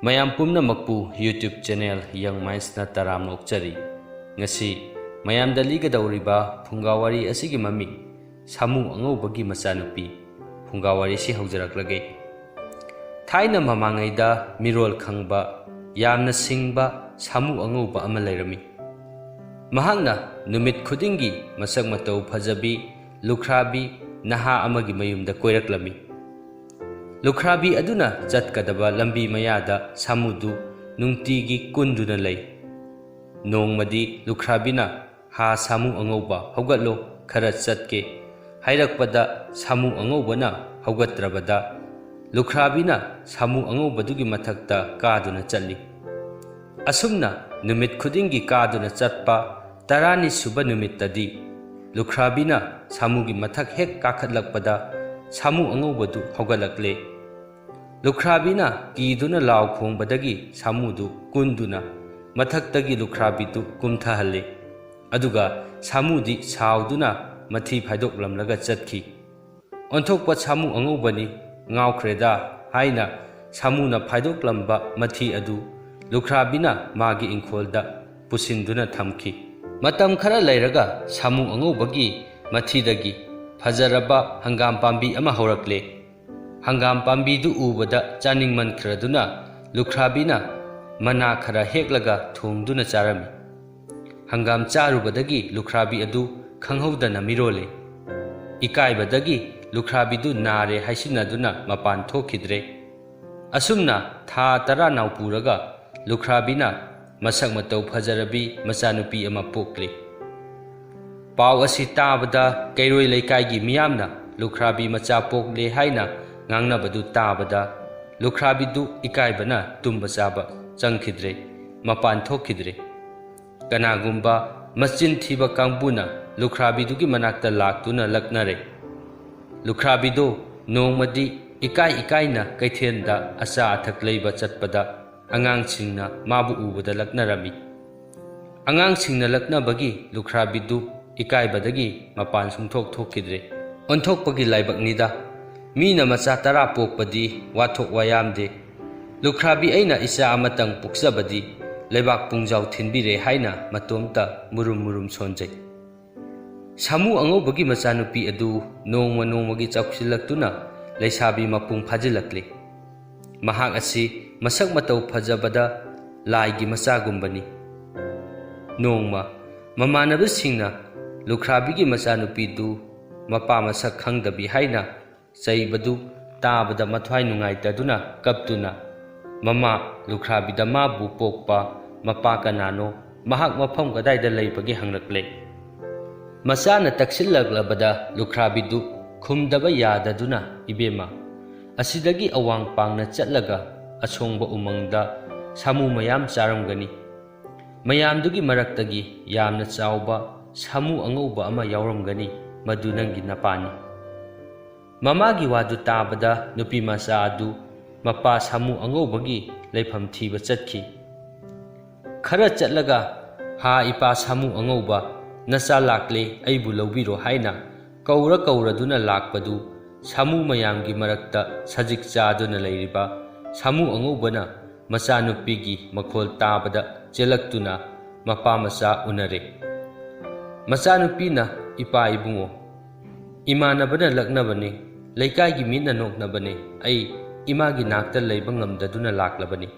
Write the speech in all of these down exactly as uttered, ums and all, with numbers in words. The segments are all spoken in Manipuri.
ꯃꯌꯥꯝ ꯄꯨꯝꯅꯃꯛꯄꯨ YouTube channel Young Mindsꯅ ꯇꯔꯥꯝꯅ ꯑꯣꯛꯆꯔꯤ꯫ ꯉꯁꯤ ꯃꯌꯥꯝꯗ ꯂꯤꯒꯗꯧꯔꯤꯕ ꯐꯨꯡꯒꯥ ꯋꯥꯔꯤ ꯑꯁꯤꯒꯤ ꯃꯃꯤꯡ ꯁꯥꯃꯨ ꯑꯉꯧꯕꯒꯤ ꯃꯆꯥꯅꯨꯄꯤ꯫ ꯐꯨꯡꯒꯥ ꯋꯥꯔꯤꯁꯤ ꯍꯧꯖꯔꯛꯂꯒꯦ꯫ ꯊꯥꯏꯅ ꯃꯃꯥꯡꯉꯩꯗ ꯃꯤꯔꯣꯜ ꯈꯪꯕ, ꯌꯥꯝꯅ ꯁꯤꯡꯕ ꯁꯥꯃꯨ ꯑꯉꯧꯕ ꯑꯃ ꯂꯩꯔꯝꯃꯤ꯫ ꯃꯍꯥꯛꯅ ꯅꯨꯃꯤꯠ ꯈꯨꯗꯤꯡꯒꯤ ꯃꯁꯛ ꯃꯇꯧ ꯐꯖꯕꯤ ꯂꯨꯈ꯭ꯔꯥꯕꯤ ꯅꯍꯥ ꯑꯃꯒꯤ ꯃꯌꯨꯝꯗ ꯀꯣꯏꯔꯛꯂꯝꯃꯤ꯫ ꯂꯨꯈ꯭ꯔꯥꯕꯤ ꯑꯗꯨꯅ ꯆꯠꯀꯗꯕ ꯂꯝꯕꯤ ꯃꯌꯥꯗ ꯁꯥꯃꯨꯗꯨ ꯅꯨꯡꯇꯤꯒꯤ ꯀꯨꯟꯗꯨꯅ ꯂꯩ꯫ ꯅꯣꯡꯃꯗꯤ ꯂꯨꯈ꯭ꯔꯥꯕꯤꯅ, "ꯍꯥ ꯁꯥꯃꯨ ꯑꯉꯧꯕ, ꯍꯧꯒꯠꯂꯣ, ꯈꯔ ꯆꯠꯀꯦ" ꯍꯥꯏꯔꯛꯄꯗ, ꯁꯥꯃꯨ ꯑꯉꯧꯕꯅ ꯍꯧꯒꯠꯇ꯭ꯔꯕꯗ, ꯂꯨꯈ꯭ꯔꯥꯕꯤꯅ ꯁꯥꯃꯨ ꯑꯉꯧꯕꯗꯨꯒꯤ ꯃꯊꯛꯇ ꯀꯥꯗꯨꯅ ꯆꯠꯂꯤ꯫ ꯑꯁꯨꯝꯅ ꯅꯨꯃꯤꯠ ꯈꯨꯗꯤꯡꯒꯤ ꯀꯥꯗꯨꯅ ꯆꯠꯄ ꯇꯔꯥꯅꯤ ꯁꯨꯕ ꯅꯨꯃꯤꯠꯇꯗꯤ, ꯂꯨꯈ꯭ꯔꯥꯕꯤꯅ ꯁꯥꯃꯨꯒꯤ ꯃꯊꯛ ꯍꯦꯛ ꯀꯥꯈꯠꯂꯛꯄꯗ, ꯁꯥꯃꯨ ꯑꯉꯧꯕꯗꯨ ꯍꯧꯒꯠꯂꯛꯂꯦ꯫ ꯂꯨꯈ꯭ꯔꯥꯕꯤꯅ ꯀꯤꯗꯨꯅ ꯂꯥꯎ ꯈꯣꯡꯕꯗꯒꯤ ꯁꯥꯃꯨꯗꯨ ꯀꯨꯟꯗꯨꯅ ꯃꯊꯛꯇꯒꯤ ꯂꯨꯈ꯭ꯔꯥꯕꯤꯗꯨ ꯀꯨꯝꯊꯍꯜꯂꯦ꯫ ꯑꯗꯨꯒ ꯁꯥꯃꯨꯗꯤ ꯁꯥꯎꯗꯨꯅ ꯃꯊꯤ ꯐꯥꯏꯗꯣꯛꯂꯝꯂꯒ ꯆꯠꯈꯤ꯫ "ꯑꯣꯟꯊꯣꯛꯄ ꯁꯥꯃꯨ ꯑꯉꯧꯕꯅꯤ, ꯉꯥꯎꯈ꯭ꯔꯦꯗ" ꯍꯥꯏꯅ ꯁꯥꯃꯨꯅ ꯐꯥꯏꯗꯣꯛꯂꯝꯕ ꯃꯊꯤ ꯑꯗꯨ ꯂꯨꯈ꯭ꯔꯥꯕꯤꯅ ꯃꯥꯒꯤ ꯏꯪꯈꯣꯜꯗ ꯄꯨꯁꯤꯟꯗꯨꯅ ꯊꯝꯈꯤ꯫ ꯃꯇꯝ ꯈꯔ ꯂꯩꯔꯒ ꯁꯥꯃꯨ ꯑꯉꯧꯕꯒꯤ ꯃꯊꯤꯗꯒꯤ ꯐꯖꯔꯕ ꯍꯪꯒꯥꯝ ꯄꯥꯝꯕꯤ ꯑꯃ ꯍꯧꯔꯛꯂꯦ꯫ ꯍꯪꯒꯥꯝ ꯄꯥꯝꯕꯤꯗꯨ ꯎꯕꯗ ꯆꯥꯅꯤꯡꯃꯟꯈ꯭ꯔꯗꯨꯅ ꯂꯨꯈ꯭ꯔꯥꯕꯤꯅ ꯃꯅꯥ ꯈꯔ ꯍꯦꯛꯂꯒ ꯊꯣꯡꯗꯨꯅ ꯆꯥꯔꯝꯃꯤ꯫ ꯍꯪꯒꯥꯝ ꯆꯥꯔꯨꯕꯗꯒꯤ ꯂꯨꯈ꯭ꯔꯥꯕꯤ ꯑꯗꯨ ꯈꯪꯍꯧꯗꯅ ꯃꯤꯔꯣꯜꯂꯦ꯫ ꯏꯀꯥꯏꯕꯗꯒꯤ ꯂꯨꯈ꯭ꯔꯥꯕꯤꯗꯨ ꯅꯥꯔꯦ ꯍꯥꯏꯁꯤꯟꯅꯗꯨꯅ ꯃꯄꯥꯟ ꯊꯣꯛꯈꯤꯗ꯭ꯔꯦ꯫ ꯑꯁꯨꯝꯅ ꯊꯥ ꯇꯔꯥ ꯅꯥꯎꯄꯨꯔꯒ ꯂꯨꯈ꯭ꯔꯥꯕꯤꯅ ꯃꯁꯛ ꯃꯇꯧ ꯐꯖꯔꯕꯤ ꯃꯆꯥꯅꯨꯄꯤ ꯑꯃ ꯄꯣꯛꯂꯤ꯫ ꯄꯥꯎ ꯑꯁꯤ ꯇꯥꯕꯗ ꯀꯩꯔꯣꯏ ꯂꯩꯀꯥꯏꯒꯤ ꯃꯤꯌꯥꯝꯅ ꯂꯨꯈ꯭ꯔꯥꯕꯤ ꯃꯆꯥ ꯄꯣꯛꯂꯦ ꯍꯥꯏꯅ ꯉꯥꯡꯅꯕꯗꯨ ꯇꯥꯕꯗ, ꯂꯨꯈ꯭ꯔꯥꯕꯤꯗꯨ ꯏꯀꯥꯏꯕꯅ ꯇꯨꯝꯕ ꯆꯥꯕ ꯆꯪꯈꯤꯗ꯭ꯔꯦ, ꯃꯄꯥꯟ ꯊꯣꯛꯈꯤꯗ꯭ꯔꯦ꯫ ꯀꯅꯥꯒꯨꯝꯕ ꯃꯆꯤꯟ ꯊꯤꯕ ꯀꯥꯡꯕꯨꯅ ꯂꯨꯈ꯭ꯔꯥꯕꯤꯗꯨꯒꯤ ꯃꯅꯥꯛꯇ ꯂꯥꯛꯇꯨꯅ ꯂꯛꯅꯔꯦ꯫ ꯂꯨꯈ꯭ꯔꯥꯕꯤꯗꯨ ꯅꯣꯡꯃꯗꯤ ꯏꯀꯥꯏ ꯏꯀꯥꯏꯅ ꯀꯩꯊꯦꯜꯗ ꯑꯆꯥ ꯑꯊꯛ ꯂꯩꯕ ꯆꯠꯄꯗ, ꯑꯉꯥꯡꯁꯤꯡꯅ ꯃꯥꯕꯨ ꯎꯕꯗ ꯂꯛꯅꯔꯝꯃꯤ꯫ ꯑꯉꯥꯡꯁꯤꯡꯅ ꯂꯛꯅꯕꯒꯤ ꯂꯨꯈ꯭ꯔꯥꯕꯤꯗꯨ ꯏꯀꯥꯏꯕꯗꯒꯤ ꯃꯄꯥꯟ ꯁꯨꯡꯊꯣꯛ ꯊꯣꯛꯈꯤꯗ꯭ꯔꯦ꯫ ꯑꯣꯟꯊꯣꯛꯄꯒꯤ ꯂꯥꯏꯕꯛꯅꯤꯗ, ꯃꯤꯅ ꯃꯆꯥ ꯇꯔꯥ ꯄꯣꯛꯄꯗꯤ ꯋꯥꯊꯣꯛ ꯋꯥꯌꯥꯝꯗꯦ꯫ "ꯂꯨꯈ꯭ꯔꯥꯕꯤ, ꯑꯩꯅ ꯏꯆꯥ ꯑꯃꯇꯪ ꯄꯣꯛꯆꯕꯗꯤ ꯂꯩꯕꯥꯛ ꯄꯨꯡꯖꯥꯎ ꯊꯤꯟꯕꯤꯔꯦ" ꯍꯥꯏꯅ ꯃꯇꯣꯝꯇ ꯃꯨꯔꯨꯝ ꯃꯨꯔꯨꯝ ꯁꯣꯟꯖꯩ꯫ ꯁꯥꯃꯨ ꯑꯉꯧꯕꯒꯤ ꯃꯆꯥꯅꯨꯄꯤ ꯑꯗꯨ ꯅꯣꯡꯃ ꯅꯣꯡꯃꯒꯤ ꯆꯥꯎꯁꯤꯜꯂꯛꯇꯨꯅ ꯂꯩꯁꯥꯕꯤ ꯃꯄꯨꯡ ꯐꯥꯖꯤꯜꯂꯛꯂꯤ꯫ ꯃꯍꯥꯛ ꯑꯁꯤ ꯃꯁꯛ ꯃꯇꯧ ꯐꯖꯕꯗ ꯂꯥꯏꯒꯤ ꯃꯆꯥꯒꯨꯝꯕꯅꯤ꯫ ꯅꯣꯡꯃ ꯃꯃꯥꯟꯅꯕꯁꯤꯡꯅ ꯂꯨꯈ꯭ꯔꯥꯕꯤꯒꯤ ꯃꯆꯥꯅꯨꯄꯤꯗꯨ ꯃꯄꯥ ꯃꯁꯛ ꯈꯪꯗꯕꯤ ꯍꯥꯏꯅ ꯆꯩꯕꯗꯨ ꯇꯥꯕꯗ ꯃꯊ꯭ꯋꯥꯏ ꯅꯨꯡꯉꯥꯏꯇꯗꯨꯅ ꯀꯞꯇꯨꯅ, "ꯃꯃꯥ, ꯂꯨꯈ꯭ꯔꯥꯕꯤꯗ ꯃꯥꯕꯨ ꯄꯣꯛꯄ ꯃꯄꯥ ꯀꯅꯥꯅꯣ? ꯃꯍꯥꯛ ꯃꯐꯝ ꯀꯗꯥꯏꯗ ꯂꯩꯕꯒꯦ?" ꯍꯪꯂꯛꯂꯦ꯫ ꯃꯆꯥꯅ ꯇꯛꯁꯤꯜꯂꯛꯂꯕꯗ ꯂꯨꯈ꯭ꯔꯥꯕꯤꯗꯨ ꯈꯨꯝꯗꯕ ꯌꯥꯗꯗꯨꯅ, "ꯏꯕꯦꯝꯃ, ꯑꯁꯤꯗꯒꯤ ꯑꯋꯥꯡ ꯄꯥꯡꯅ ꯆꯠꯂꯒ ꯑꯁꯣꯡꯕ ꯎꯃꯪꯗ ꯁꯥꯃꯨ ꯃꯌꯥꯝ ꯆꯥꯔꯝꯒꯅꯤ꯫ ꯃꯌꯥꯝꯗꯨꯒꯤ ꯃꯔꯛꯇꯒꯤ ꯌꯥꯝꯅ ꯆꯥꯎꯕ ꯁꯥꯃꯨ ꯑꯉꯧꯕ ꯑꯃ ꯌꯥꯎꯔꯝꯒꯅꯤ, ꯃꯗꯨ ꯅꯪꯒꯤ ꯅꯄꯥꯅꯤ꯫" ꯃꯃꯥꯒꯤ ꯋꯥꯗꯨ ꯇꯥꯕꯗ ꯅꯨꯄꯤ ꯃꯆꯥ ꯑꯗꯨ ꯃꯄꯥ ꯁꯥꯃꯨ ꯑꯉꯧꯕꯒꯤ ꯂꯩꯐꯝ ꯊꯤꯕ ꯆꯠꯈꯤ꯫ ꯈꯔ ꯆꯠꯂꯒ, "ꯍꯥ, ꯏꯄꯥ ꯁꯥꯃꯨ ꯑꯉꯧꯕ, ꯅꯆꯥ ꯂꯥꯛꯂꯦ, ꯑꯩꯕꯨ ꯂꯧꯕꯤꯔꯣ" ꯍꯥꯏꯅ ꯀꯧꯔ ꯀꯧꯔꯗꯨꯅ ꯂꯥꯛꯄꯗꯨ, ꯁꯥꯃꯨ ꯃꯌꯥꯝꯒꯤ ꯃꯔꯛꯇ ꯁꯖꯤꯛ ꯆꯥꯗꯨꯅ ꯂꯩꯔꯤꯕ ꯁꯥꯃꯨ ꯑꯉꯧꯕꯅ ꯃꯆꯥꯅꯨꯄꯤꯒꯤ ꯃꯈꯣꯜ ꯇꯥꯕꯗ ꯆꯦꯜꯂꯛꯇꯨꯅ ꯃꯄꯥ ꯃꯆꯥ ꯎꯅꯔꯦ꯫ ꯃꯆꯥꯅꯨꯄꯤꯅ, "ꯏꯄꯥ ꯏꯕꯨꯡꯉꯣ, ꯏꯃꯥꯟꯅꯕꯅ ꯂꯛꯅꯕꯅꯤ, ꯂꯩꯀꯥꯏꯒꯤ ꯃꯤꯅ ꯅꯣꯛꯅꯕꯅꯤ, ꯑꯩ ꯏꯃꯥꯒꯤ ꯅꯥꯛꯇ ꯂꯩꯕ ꯉꯝꯗꯗꯨꯅ ꯂꯥꯛꯂꯕꯅꯤ꯫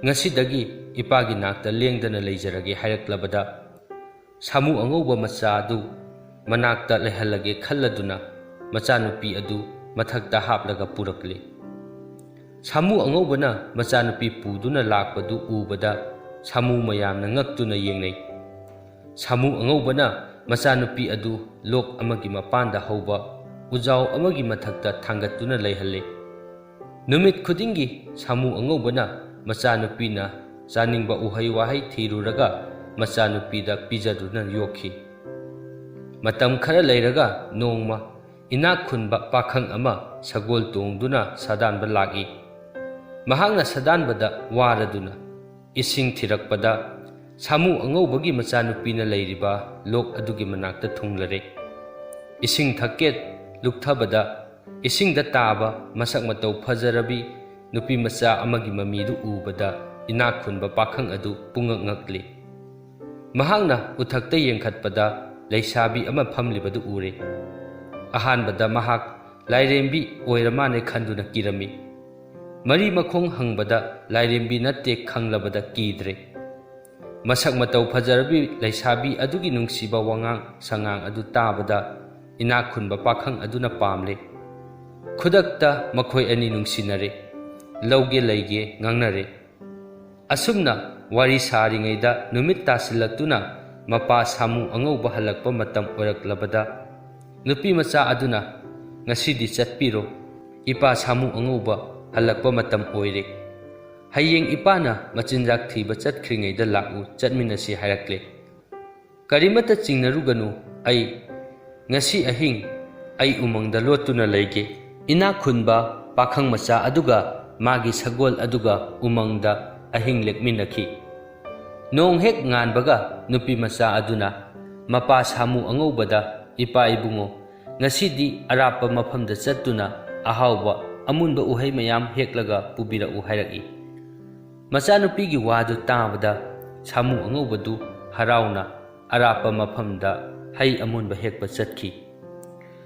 ꯉꯁꯤꯗꯒꯤ ꯏꯄꯥꯒꯤ ꯅꯥꯛꯇ ꯂꯦꯡꯗꯅ ꯂꯩꯖꯔꯒꯦ" ꯍꯥꯏꯔꯛꯂꯕꯗ, ꯁꯥꯃꯨ ꯑꯉꯧꯕ ꯃꯆꯥ ꯑꯗꯨ ꯃꯅꯥꯛꯇ ꯂꯩꯍꯜꯂꯒꯦ ꯈꯜꯂꯗꯨꯅ ꯃꯆꯥꯅꯨꯄꯤ ꯑꯗꯨ ꯃꯊꯛꯇ ꯍꯥꯞꯂꯒ ꯄꯨꯔꯛꯂꯤ꯫ ꯁꯥꯃꯨ ꯑꯉꯧꯕꯅ ꯃꯆꯥꯅꯨꯄꯤ ꯄꯨꯗꯨꯅ ꯂꯥꯛꯄꯗꯨ ꯎꯕꯗ ꯁꯥꯃꯨ ꯃꯌꯥꯝꯅ ꯉꯛꯇꯨꯅ ꯌꯦꯡꯅꯩ꯫ ꯁꯥꯃꯨ ꯑꯉꯧꯕꯅ ꯃꯆꯥꯅꯨꯄꯤ ꯑꯗꯨ ꯂꯣꯛ ꯑꯃꯒꯤ ꯃꯄꯥꯟꯗ ꯍꯧꯕ ꯎꯖꯥꯎ ꯑꯃꯒꯤ ꯃꯊꯛꯇ ꯊꯥꯡꯒꯠꯇꯨꯅ ꯂꯩꯍꯜꯂꯤ꯫ ꯅꯨꯃꯤꯠ ꯈꯨꯗꯤꯡꯒꯤ ꯁꯥꯃꯨ ꯑꯉꯧꯕꯅ ꯃꯆꯥꯅꯨꯄꯤꯅ ꯆꯥꯅꯤꯡꯕ ꯎꯍꯩ ꯋꯥꯍꯩ ꯊꯤꯔꯨꯔꯒ ꯃꯆꯥꯅꯨꯄꯤꯗ ꯄꯤꯖꯗꯨꯅ ꯌꯣꯛꯈꯤ꯫ ꯃꯇꯝ ꯈꯔ ꯂꯩꯔꯒ ꯅꯣꯡꯃ ꯏꯅꯥꯛ ꯈꯨꯟꯕ ꯄꯥꯈꯪ ꯑꯃ ꯁꯒꯣꯜ ꯇꯣꯡꯗꯨꯅ ꯁꯥꯗꯥꯟꯕ ꯂꯥꯛꯏ꯫ ꯃꯍꯥꯛꯅ ꯁꯥꯗꯥꯟꯕꯗ ꯋꯥꯔꯗꯨꯅ ꯏꯁꯤꯡ ꯊꯤꯔꯛꯄꯗ, ꯁꯥꯃꯨ ꯑꯉꯧꯕꯒꯤ ꯃꯆꯥꯅꯨꯄꯤꯅ ꯂꯩꯔꯤꯕ ꯂꯣꯛ ꯑꯗꯨꯒꯤ ꯃꯅꯥꯛꯇ ꯊꯨꯡꯂꯔꯦ꯫ ꯏꯁꯤꯡ ꯊꯛꯀꯦ ꯂꯨꯞꯊꯕꯗ, ꯏꯁꯤꯡꯗ ꯇꯥꯕ ꯃꯁꯛ ꯃꯇꯧ ꯐꯖꯔꯕꯤ ꯅꯨꯄꯤ ꯃꯆꯥ ꯑꯃꯒꯤ ꯃꯃꯤꯗꯨ ꯎꯕꯗ ꯏꯅꯥꯛ ꯈꯨꯟꯕ ꯄꯥꯈꯪ ꯑꯗꯨ ꯄꯨꯡꯉꯛ ꯉꯛꯂꯤ꯫ ꯃꯍꯥꯛꯅ ꯎꯊꯛꯇ ꯌꯦꯡꯈꯠꯄꯗ ꯂꯩꯁꯥꯕꯤ ꯑꯃ ꯐꯝꯂꯤꯕꯗꯨ ꯎꯔꯦ꯫ ꯑꯍꯥꯟꯕꯗ ꯃꯍꯥꯛ ꯂꯥꯏꯔꯦꯝꯕꯤ ꯑꯣꯏꯔ ꯃꯥꯜꯂꯦ ꯈꯟꯗꯨꯅ ꯀꯤꯔꯝꯃꯤ꯫ ꯃꯔꯤ ꯃꯈꯣꯡ ꯍꯪꯕꯗ ꯂꯥꯏꯔꯦꯝꯕꯤ ꯅꯠꯇꯦ ꯈꯪꯂꯕꯗ ꯀꯤꯗ꯭ꯔꯦ꯫ ꯃꯁꯛ ꯃꯇꯧ ꯐꯖꯔꯕꯤ ꯂꯩꯁꯥꯕꯤ ꯑꯗꯨꯒꯤ ꯅꯨꯡꯁꯤꯕ ꯋꯥꯉꯥꯡ ꯁꯉꯥꯡ ꯑꯗꯨ ꯇꯥꯕꯗ ꯏꯅꯥꯛ ꯈꯨꯟꯕ ꯄꯥꯈꯪ ꯑꯗꯨꯅ ꯄꯥꯝꯂꯦ꯫ ꯈꯨꯗꯛꯇ ꯃꯈꯣꯏ ꯑꯅꯤ ꯅꯨꯡꯁꯤꯅꯔꯦ꯫ ꯂꯧꯒꯦ ꯂꯩꯒꯦ ꯉꯥꯡꯅꯔꯦ꯫ ꯑꯁꯨꯝꯅ ꯋꯥꯔꯤ ꯁꯥꯔꯤꯉꯩꯗ ꯅꯨꯃꯤꯠ ꯇꯥꯁꯤꯜꯂꯛꯇꯨꯅ ꯃꯄꯥ ꯁꯥꯃꯨ ꯑꯉꯧꯕ ꯍꯜꯂꯛꯄ ꯃꯇꯝ ꯑꯣꯏꯔꯛꯂꯕꯗ ꯅꯨꯄꯤ ꯃꯆꯥ ꯑꯗꯨꯅ, "ꯉꯁꯤꯗꯤ ꯆꯠꯄꯤꯔꯣ, ꯏꯄꯥ ꯁꯥꯃꯨ ꯑꯉꯧꯕ ꯍꯜꯂꯛꯄ ꯃꯇꯝ ꯑꯣꯏꯔꯦ꯫ ꯍꯌꯦꯡ ꯏꯄꯥꯅ ꯃꯆꯤꯟꯖꯥꯛ ꯊꯤꯕ ꯆꯠꯈ꯭ꯔꯤꯉꯩꯗ ꯂꯥꯛꯎ, ꯆꯠꯃꯤꯟꯅꯁꯤ" ꯍꯥꯏꯔꯛꯂꯦ꯫ "ꯀꯔꯤꯃꯠꯇ ꯆꯤꯡꯅꯔꯨꯒꯅꯨ, ꯑꯩ ꯉꯁꯤ ꯑꯍꯤꯡ ꯑꯩ ꯎꯃꯪꯗ ꯂꯣꯠꯇꯨꯅ ꯂꯩꯒꯦ꯫ ꯏꯅꯥꯛ ꯈꯨꯟꯕ ꯄꯥꯈꯪ ꯃꯆꯥ ꯑꯗꯨꯒ ꯃꯥꯒꯤ ꯁꯒꯣꯜ ꯑꯗꯨꯒ ꯎꯃꯪꯗ ꯑꯍꯤꯡ ꯂꯦꯛꯃꯤꯟꯅꯈꯤ꯫ ꯅꯣꯡ ꯍꯦꯛ ꯉꯥꯟꯕꯒ ꯅꯨꯄꯤ ꯃꯆꯥ ꯑꯗꯨꯅ ꯃꯄꯥ ꯁꯥꯃꯨ ꯑꯉꯧꯕꯗ, "ꯏꯄꯥ ꯏꯕꯨꯡꯉꯣ, ꯉꯁꯤꯗꯤ ꯑꯔꯥꯞꯄ ꯃꯐꯝꯗ ꯆꯠꯇꯨꯅ ꯑꯍꯥꯎꯕ ꯑꯃꯨꯟꯕ ꯎꯍꯩ ꯃꯌꯥꯝ ꯍꯦꯛꯂꯒ ꯄꯨꯕꯤꯔꯛꯎ" ꯍꯥꯏꯔꯛꯏ꯫ ꯃꯆꯥꯅꯨꯄꯤꯒꯤ ꯋꯥꯗꯨ ꯇꯥꯕꯗ ꯁꯥꯃꯨ ꯑꯉꯧꯕꯗꯨ ꯍꯔꯥꯎꯅ ꯑꯔꯥꯞꯄ ꯃꯐꯝꯗ ꯍꯩ ꯑꯃꯨꯟꯕ ꯍꯦꯛꯄ ꯆꯠꯈꯤ꯫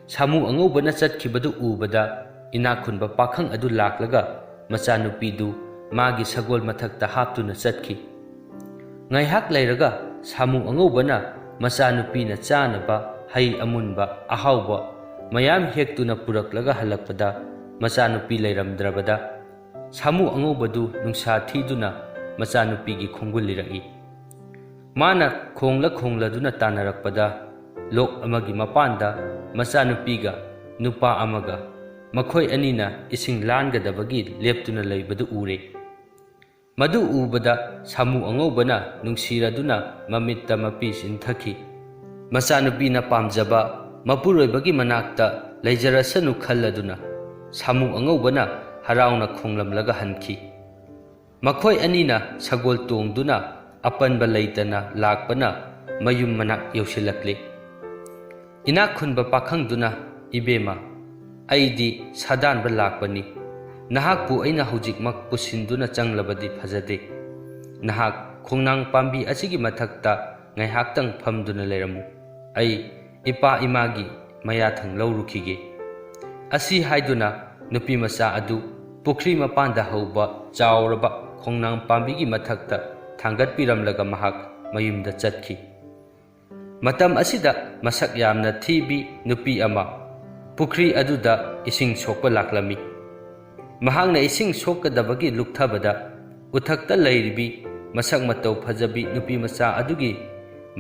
ꯁꯥꯃꯨ ꯑꯉꯧꯕꯅ ꯆꯠꯈꯤꯕꯗꯨ ꯎꯕꯗ ꯏꯅꯥꯛ ꯈꯨꯟꯕ ꯄꯥꯈꯪ ꯑꯗꯨ ꯂꯥꯛꯂꯒ ꯃꯆꯥꯅꯨꯄꯤꯗꯨ ꯃꯥꯒꯤ ꯁꯒꯣꯜ ꯃꯊꯛꯇ ꯍꯥꯞꯇꯨꯅ ꯆꯠꯈꯤ꯫ ꯉꯥꯏꯍꯥꯛ ꯂꯩꯔꯒ ꯁꯥꯃꯨ ꯑꯉꯧꯕꯅ ꯃꯆꯥꯅꯨꯄꯤꯅ ꯆꯥꯅꯕ ꯍꯩ ꯑꯃꯨꯟꯕ ꯑꯍꯥꯎꯕ ꯃꯌꯥꯝ ꯍꯦꯛꯇꯨꯅ ꯄꯨꯔꯛꯂꯒ ꯍꯜꯂꯛꯄꯗ ꯃꯆꯥꯅꯨꯄꯤ ꯂꯩꯔꯝꯗ꯭ꯔꯕꯗ ꯁꯥꯃꯨ ꯑꯉꯧꯕꯗꯨ ꯅꯨꯡꯁꯥ ꯊꯤꯗꯨꯅ ꯃꯆꯥꯅꯨꯄꯤꯒꯤ ꯈꯣꯡꯒꯨꯜ ꯂꯤꯔꯛꯏ꯫ ꯃꯥꯅ ꯈꯣꯡꯂ ꯈꯣꯡꯂꯗꯨꯅ ꯇꯥꯟꯅꯔꯛꯄꯗ ꯂꯣꯛ ꯑꯃꯒꯤ ꯃꯄꯥꯟꯗ ꯃꯆꯥꯅꯨꯄꯤꯒ ꯅꯨꯄꯥ ꯑꯃꯒ ꯃꯈꯣꯏ ꯑꯅꯤꯅ ꯏꯁꯤꯡ ꯂꯥꯟꯒꯗꯕꯒꯤ ꯂꯦꯞꯇꯨꯅ ꯂꯩꯕꯗꯨ ꯎꯔꯦ꯫ ꯃꯗꯨ ꯎꯕꯗ ꯁꯥꯃꯨ ꯑꯉꯧꯕꯅ ꯅꯨꯡꯁꯤꯔꯗꯨꯅ ꯃꯃꯤꯠꯇ ꯃꯄꯤ ꯆꯤꯟꯊꯈꯤ꯫ ꯃꯆꯥꯅꯨꯄꯤꯅ ꯄꯥꯝꯖꯕ ꯃꯄꯨꯔꯣꯏꯕꯒꯤ ꯃꯅꯥꯛꯇ ꯂꯩꯖꯔꯁꯅꯨ ꯈꯜꯂꯗꯨꯅ ꯁꯥꯃꯨ ꯑꯉꯧꯕꯅ ꯍꯔꯥꯎꯅ ꯈꯣꯡꯂꯝꯂꯒ ꯍꯟꯈꯤ꯫ ꯃꯈꯣꯏ ꯑꯅꯤꯅ ꯁꯒꯣꯜ ꯇꯣꯡꯗꯨꯅ ꯑꯄꯟꯕ ꯂꯩꯇꯅ ꯂꯥꯛꯄꯅ ꯃꯌꯨꯝ ꯃꯅꯥꯛ ꯌꯧꯁꯤꯜꯂꯛꯂꯦ꯫ ꯏꯅꯥꯛ ꯈꯨꯟꯕ ꯄꯥꯈꯪꯗꯨꯅ, "ꯏꯕꯦꯝꯃ, ꯑꯩꯗꯤ ꯁꯥꯗꯥꯟꯕ ꯂꯥꯛꯄꯅꯤ꯫ "ꯅꯍꯥꯛꯄꯨ ꯑꯩꯅ ꯍꯧꯖꯤꯛꯃꯛ ꯄꯨꯁꯤꯟꯗꯨꯅ ꯆꯪꯂꯕꯗꯤ ꯐꯖꯗꯦ꯫ ꯅꯍꯥꯛ ꯈꯣꯡꯅꯥꯡ ꯄꯥꯝꯕꯤ ꯑꯁꯤꯒꯤ ꯃꯊꯛꯇ ꯉꯥꯏꯍꯥꯛꯇꯪ ꯐꯝꯗꯨꯅ ꯂꯩꯔꯝꯃꯨ꯫ ꯑꯩ ꯏꯄꯥ ꯏꯃꯥꯒꯤ ꯃꯌꯥꯊꯪ ꯂꯧꯔꯨꯈꯤꯒꯦ"꯫ ꯑꯁꯤ ꯍꯥꯏꯗꯨꯅ ꯅꯨꯄꯤ ꯃꯆꯥ ꯑꯗꯨ ꯄꯨꯈ꯭ꯔꯤ ꯃꯄꯥꯟꯗ ꯍꯧꯕ ꯆꯥꯎꯔꯕ ꯈꯣꯡꯅꯥꯡ ꯄꯥꯝꯕꯤꯒꯤ ꯃꯊꯛꯇ ꯊꯥꯡꯒꯠꯄꯤꯔꯝꯂꯒ ꯃꯍꯥꯛ ꯃꯌꯨꯝꯗ ꯆꯠꯈꯤ꯫ ꯃꯇꯝ ꯑꯁꯤꯗ ꯃꯁꯛ ꯌꯥꯝꯅ ꯊꯤꯕꯤ ꯅꯨꯄꯤ ꯑꯃ ꯄꯨꯈ꯭ꯔꯤ ꯑꯗꯨꯗ ꯏꯁꯤꯡ ꯁꯣꯛꯄ ꯂꯥꯛꯂꯝꯃꯤ꯫ ꯃꯍꯥꯛꯅ ꯏꯁꯤꯡ ꯁꯣꯛꯀꯗꯕꯒꯤ ꯂꯨꯞꯊꯕꯗ, ꯎꯊꯛꯇ ꯂꯩꯔꯤꯕꯤ ꯃꯁꯛ ꯃꯇꯧ ꯐꯖꯕꯤ ꯅꯨꯄꯤ ꯃꯆꯥ ꯑꯗꯨꯒꯤ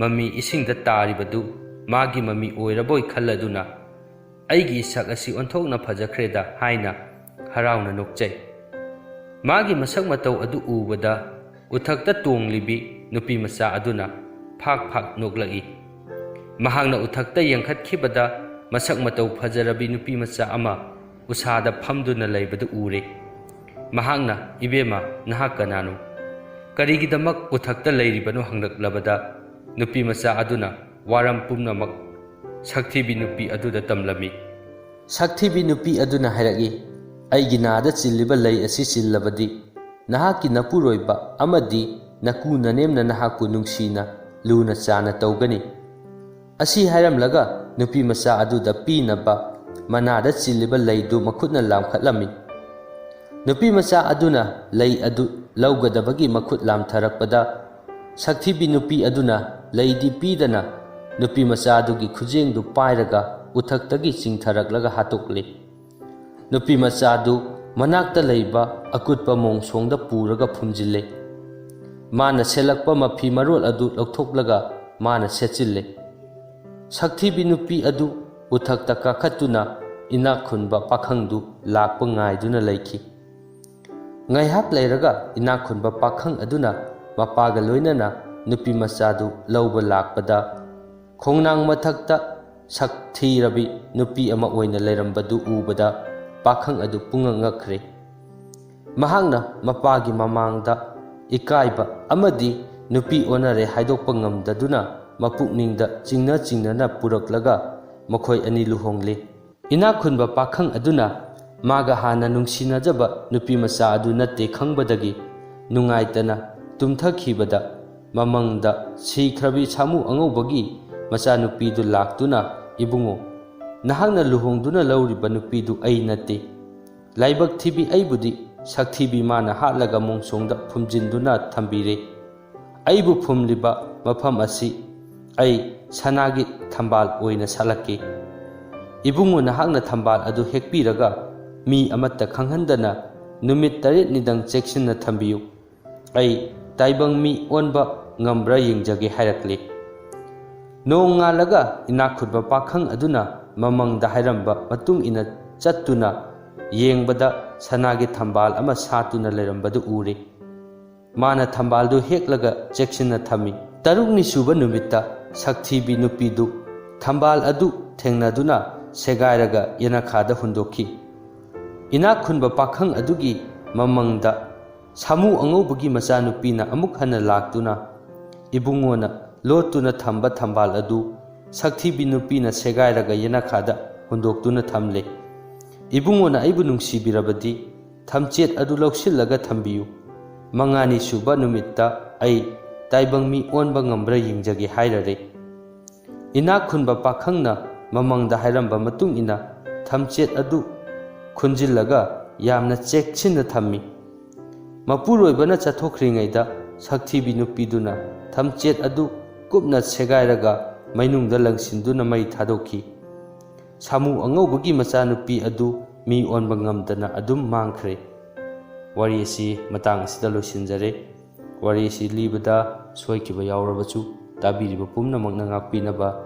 ꯃꯃꯤ ꯏꯁꯤꯡꯗ ꯇꯥꯔꯤꯕꯗꯨ ꯃꯥꯒꯤ ꯃꯃꯤ ꯑꯣꯏꯔꯕꯣꯏ ꯈꯜꯂꯗꯨꯅ, "ꯑꯩꯒꯤ ꯏꯁꯛ ꯑꯁꯤ ꯑꯣꯟꯊꯣꯛꯅ ꯐꯖꯈ꯭ꯔꯦꯗ" ꯍꯥꯏꯅ ꯍꯔꯥꯎꯅ ꯅꯣꯛꯆꯩ꯫ ꯃꯥꯒꯤ ꯃꯁꯛ ꯃꯇꯧ ꯑꯗꯨ ꯎꯕꯗ ꯎꯊꯛꯇ ꯇꯣꯡꯂꯤꯕꯤ ꯅꯨꯄꯤ ꯃꯆꯥ ꯑꯗꯨꯅ ꯐꯥꯛ ꯐꯥꯛ ꯅꯣꯛꯂꯛꯏ꯫ ꯃꯍꯥꯛꯅ ꯎꯊꯛꯇ ꯌꯦꯡꯈꯠꯈꯤꯕꯗ ꯃꯁꯛ ꯃꯇꯧ ꯐꯖꯔꯕꯤ ꯅꯨꯄꯤ ꯃꯆꯥ ꯑꯃ ꯎꯁꯥꯗ ꯐꯝꯗꯨꯅ ꯂꯩꯕꯗꯨ ꯎꯔꯦ꯫ ꯃꯍꯥꯛꯅ, "ꯏꯕꯦꯝꯃ, ꯅꯍꯥꯛ ꯀꯅꯥꯅꯣ? ꯀꯔꯤꯒꯤꯗꯃꯛ ꯎꯊꯛꯇ ꯂꯩꯔꯤꯕꯅꯣ?" ꯍꯪꯂꯛꯂꯕꯗ, ꯅꯨꯄꯤ ꯃꯆꯥ ꯑꯗꯨꯅ ꯋꯥꯔꯝ ꯄꯨꯝꯅꯃꯛ ꯁꯛꯊꯤꯕꯤ ꯅꯨꯄꯤ ꯑꯗꯨꯗ ꯇꯝꯂꯝꯃꯤ꯫ ꯁꯛꯊꯤꯕꯤ ꯅꯨꯄꯤ ꯑꯗꯨꯅ ꯍꯥꯏꯔꯛꯏ, "ꯑꯩꯒꯤ ꯅꯥꯗ ꯆꯤꯜꯂꯤꯕ ꯂꯩ ꯑꯁꯤ ꯆꯤꯜꯂꯕꯗꯤ, ꯅꯍꯥꯛꯀꯤ ꯅꯄꯨꯔꯣꯏꯕ ꯑꯃꯗꯤ ꯅꯀꯨ ꯅꯅꯦꯝꯅ ꯅꯍꯥꯛꯄꯨ ꯅꯨꯡꯁꯤꯅ, ꯂꯨꯅ ꯆꯥꯅ ꯇꯧꯒꯅꯤ"꯫ ꯑꯁꯤ ꯍꯥꯏꯔꯝꯂꯒ ꯅꯨꯄꯤ ꯃꯆꯥ ꯑꯗꯨꯗ ꯄꯤꯅꯕ ꯃꯅꯥꯗ ꯆꯤꯜꯂꯤꯕ ꯂꯩꯗꯨ ꯃꯈꯨꯠꯅ ꯂꯥꯝꯈꯠꯂꯝꯃꯤ꯫ ꯅꯨꯄꯤ ꯃꯆꯥ ꯑꯗꯨꯅ ꯂꯩ ꯑꯗꯨ ꯂꯧꯒꯗꯕꯒꯤ ꯃꯈꯨꯠ ꯂꯥꯝꯊꯔꯛꯄꯗ, ꯁꯛꯊꯤꯕꯤ ꯅꯨꯄꯤ ꯑꯗꯨꯅ ꯂꯩꯗꯤ ꯄꯤꯗꯅ ꯅꯨꯄꯤ ꯃꯆꯥ ꯑꯗꯨꯒꯤ ꯈꯨꯖꯦꯡꯗꯨ ꯄꯥꯏꯔꯒ ꯎꯊꯛꯇꯒꯤ ꯆꯤꯡꯊꯔꯛꯂꯒ ꯍꯥꯠꯇꯣꯛꯂꯦ꯫ ꯅꯨꯄꯤ ꯃꯆꯥꯗꯨ ꯃꯅꯥꯛꯇ ꯂꯩꯕ ꯑꯀꯨꯠꯄ ꯃꯣꯡꯁꯣꯡꯗ ꯄꯨꯔꯒ ꯐꯨꯝꯖꯤꯜꯂꯦ꯫ ꯃꯥꯅ ꯁꯦꯠꯂꯛꯄ ꯃꯐꯤ ꯃꯔꯣꯜ ꯑꯗꯨ ꯂꯧꯊꯣꯛꯂꯒ ꯃꯥꯅ ꯁꯦꯠꯆꯤꯜꯂꯦ꯫ ꯁꯛꯊꯤꯕꯤ ꯅꯨꯄꯤ ꯑꯗꯨ ꯎꯊꯛꯇ ꯀꯥꯈꯠꯇꯨꯅ ꯏꯅꯥꯛ ꯈꯨꯟꯕ ꯄꯥꯈꯪꯗꯨ ꯂꯥꯛꯄ ꯉꯥꯏꯗꯨꯅ ꯂꯩꯈꯤ꯫ ꯉꯥꯏꯍꯥꯛ ꯂꯩꯔꯒ ꯏꯅꯥꯛ ꯈꯨꯟꯕ ꯄꯥꯈꯪ ꯑꯗꯨꯅ ꯃꯄꯥꯒ ꯂꯣꯏꯅꯅ ꯅꯨꯄꯤ ꯃꯆꯥꯗꯨ ꯂꯧꯕ ꯂꯥꯛꯄꯗ, ꯈꯣꯡꯅꯥꯡ ꯃꯊꯛꯇ ꯁꯛ ꯊꯤꯔꯕꯤ ꯅꯨꯄꯤ ꯑꯃ ꯑꯣꯏꯅ ꯂꯩꯔꯝꯕꯗꯨ ꯎꯕꯗ ꯄꯥꯈꯪ ꯑꯗꯨ ꯄꯨꯡꯉꯛ ꯉꯛꯈ꯭ꯔꯦ꯫ ꯃꯍꯥꯛꯅ ꯃꯄꯥꯒꯤ ꯃꯃꯥꯡꯗ ꯏꯀꯥꯏꯕ ꯑꯃꯗꯤ ꯅꯨꯄꯤ ꯑꯣꯟꯅꯔꯦ ꯍꯥꯏꯗꯣꯛꯄ ꯉꯝꯗꯗꯨꯅ ꯃꯄꯨꯛꯅꯤꯡꯗ ꯆꯤꯡꯅ ꯆꯤꯡꯅꯅ ꯄꯨꯔꯛꯂꯒ ꯃꯈꯣꯏ ꯑꯅꯤ ꯂꯨꯍꯣꯡꯂꯦ꯫ ꯏꯅꯥꯛ ꯈꯨꯟꯕ ꯄꯥꯈꯪ ꯑꯗꯨꯅ ꯃꯥꯒ ꯍꯥꯟꯅ ꯅꯨꯡꯁꯤꯅꯖꯕ ꯅꯨꯄꯤ ꯃꯆꯥ ꯑꯗꯨ ꯅꯠꯇꯦ ꯈꯪꯕꯗꯒꯤ ꯅꯨꯡꯉꯥꯏꯇꯅ ꯇꯨꯝꯊꯈꯤꯕꯗ, ꯃꯃꯪꯗ ꯁꯤꯈ꯭ꯔꯕꯤ ꯁꯥꯃꯨ ꯑꯉꯧꯕꯒꯤ ꯃꯆꯥꯅꯨꯄꯤꯗꯨ ꯂꯥꯛꯇꯨꯅ, "ꯏꯕꯨꯡꯉꯣ, ꯅꯍꯥꯛꯅ ꯂꯨꯍꯣꯡꯗꯨꯅ ꯂꯧꯔꯤꯕ ꯅꯨꯄꯤꯗꯨ ꯑꯩ ꯅꯠꯇꯦ꯫ ꯂꯥꯏꯕꯛ ꯊꯤꯕꯤ ꯑꯩꯕꯨꯗꯤ ꯁꯛꯊꯤꯕꯤ ꯃꯥꯅ ꯍꯥꯠꯂꯒ ꯃꯣꯡꯁꯣꯡꯗ ꯐꯨꯝꯖꯤꯟꯗꯨꯅ ꯊꯝꯕꯤꯔꯦ꯫ ꯑꯩꯕꯨ ꯐꯨꯝꯂꯤꯕ ꯃꯐꯝ ꯑꯁꯤ ꯑꯩ ꯁꯅꯥꯒꯤ ꯊꯝꯕꯥꯜ ꯑꯣꯏꯅ ꯁꯥꯠꯂꯛꯀꯦ꯫ ꯏꯕꯨꯡꯉꯣ, ꯅꯍꯥꯛꯅ ꯊꯝꯕꯥꯜ ꯑꯗꯨ ꯍꯦꯛꯄꯤꯔꯒ ꯃꯤ ꯑꯃꯠꯇ ꯈꯪꯍꯟꯗꯅ ꯅꯨꯃꯤꯠ ꯇꯔꯦꯠꯅꯤꯗꯪ ꯆꯦꯛꯁꯤꯟꯅ ꯊꯝꯕꯤꯌꯨ꯫ ꯑꯩ ꯇꯥꯏꯕꯪ ꯃꯤ ꯑꯣꯟꯕ ꯉꯝꯕ꯭ꯔꯥ ꯌꯦꯡꯖꯒꯦ" ꯍꯥꯏꯔꯛꯂꯦ꯫ ꯅꯣꯡꯉꯥꯜꯂꯒ ꯏꯅꯥꯛ ꯈꯨꯟꯕ ꯄꯥꯈꯪ ꯑꯗꯨꯅ ꯃꯃꯪꯗ ꯍꯥꯏꯔꯝꯕ ꯃꯇꯨꯡ ꯏꯟꯅ ꯆꯠꯇꯨꯅ ꯌꯦꯡꯕꯗ, ꯁꯅꯥꯒꯤ ꯊꯝꯕꯥꯜ ꯑꯃ ꯁꯥꯠꯇꯨꯅ ꯂꯩꯔꯝꯕꯗꯨ ꯎꯔꯦ꯫ ꯃꯥꯅ ꯊꯝꯕꯥꯜꯗꯨ ꯍꯦꯛꯂꯒ ꯆꯦꯛꯁꯤꯟꯅ ꯊꯝꯃꯤ꯫ ꯇꯔꯨꯛꯅꯤ ꯁꯨꯕ ꯅꯨꯃꯤꯠꯇ ꯁꯛꯊꯤꯕꯤ ꯅꯨꯄꯤꯗꯨ ꯊꯝꯕꯥꯜ ꯑꯗꯨ ꯊꯦꯡꯅꯗꯨꯅ ꯁꯦꯒꯥꯏꯔꯒ ꯌꯦꯅꯈꯥꯗ ꯍꯨꯟꯗꯣꯛꯈꯤ꯫ ꯏꯅꯥꯛ ꯈꯨꯟꯕ ꯄꯥꯈꯪ ꯑꯗꯨꯒꯤ ꯃꯃꯪꯗ ꯁꯥꯃꯨ ꯑꯉꯧꯕꯒꯤ ꯃꯆꯥꯅꯨꯄꯤꯅ ꯑꯃꯨꯛ ꯍꯟꯅ ꯂꯥꯛꯇꯨꯅ, ꯏꯕꯨꯡꯉꯣꯅ ꯂꯣꯠꯇꯨꯅ ꯊꯝꯕ ꯊꯝꯕꯥꯜ ꯑꯗꯨ ꯁꯛꯊꯤꯕꯤ ꯅꯨꯄꯤꯅ ꯁꯦꯒꯥꯏꯔꯒ ꯌꯦꯅꯈꯥꯗ ꯍꯨꯟꯗꯣꯛꯇꯨꯅ ꯊꯝꯂꯦ꯫ "ꯏꯕꯨꯡꯉꯣꯅ ꯑꯩꯕꯨ ꯅꯨꯡꯁꯤꯕꯤꯔꯕꯗꯤ ꯊꯝꯆꯦꯠ ꯑꯗꯨ ꯂꯧꯁꯤꯜꯂꯒ ꯊꯝꯕꯤꯌꯨ꯫ ꯃꯉꯥꯅꯤ ꯁꯨꯕ ꯅꯨꯃꯤꯠꯇ ꯑꯩ ꯇꯥꯏꯕꯪ ꯃꯤ ꯑꯣꯟꯕ ꯉꯝꯕ꯭ꯔꯥ ꯌꯦꯡꯖꯒꯦ" ꯍꯥꯏꯔꯔꯦ꯫ ꯏꯅꯥꯛ ꯈꯨꯟꯕ ꯄꯥꯈꯪꯅ ꯃꯃꯪꯗ ꯍꯥꯏꯔꯝꯕ ꯃꯇꯨꯡ ꯏꯟꯅ ꯊꯝꯆꯦꯠ ꯑꯗꯨ ꯈꯨꯟꯖꯤꯜꯂꯒ ꯌꯥꯝꯅ ꯆꯦꯛꯁꯤꯟꯅ ꯊꯝꯃꯤ꯫ ꯃꯄꯨꯔꯣꯏꯕꯅ ꯆꯠꯊꯣꯛꯈ꯭ꯔꯤꯉꯩꯗ ꯁꯛꯊꯤꯕꯤ ꯅꯨꯄꯤꯗꯨꯅ ꯊꯝꯆꯦꯠ ꯑꯗꯨ ꯀꯨꯞꯅ ꯁꯦꯒꯥꯏꯔꯒ ꯃꯩꯅꯨꯡꯗ ꯂꯪꯁꯤꯟꯗꯨꯅ ꯃꯩ ꯊꯥꯗꯣꯛꯈꯤ꯫ ꯁꯥꯃꯨ ꯑꯉꯧꯕꯒꯤ ꯃꯆꯥꯅꯨꯄꯤ ꯑꯗꯨ ꯃꯤ ꯑꯣꯟꯕ ꯉꯝꯗꯅ ꯑꯗꯨꯝ ꯃꯥꯡꯈ꯭ꯔꯦ꯫ ꯋꯥꯔꯤ ꯑꯁꯤ ꯃꯇꯥꯡ ꯑꯁꯤꯗ ꯂꯣꯏꯁꯤꯟꯖꯔꯦ꯫ ꯋꯥꯔꯤ ꯑꯁꯤ ꯂꯤꯕꯗ ꯁꯣꯏꯈꯤꯕ ꯌꯥꯎꯔꯕꯁꯨ, ꯇꯥꯕꯤꯔꯤꯕ ꯄꯨꯝꯅꯃꯛꯅ ꯉꯥꯛꯄꯤꯅꯕ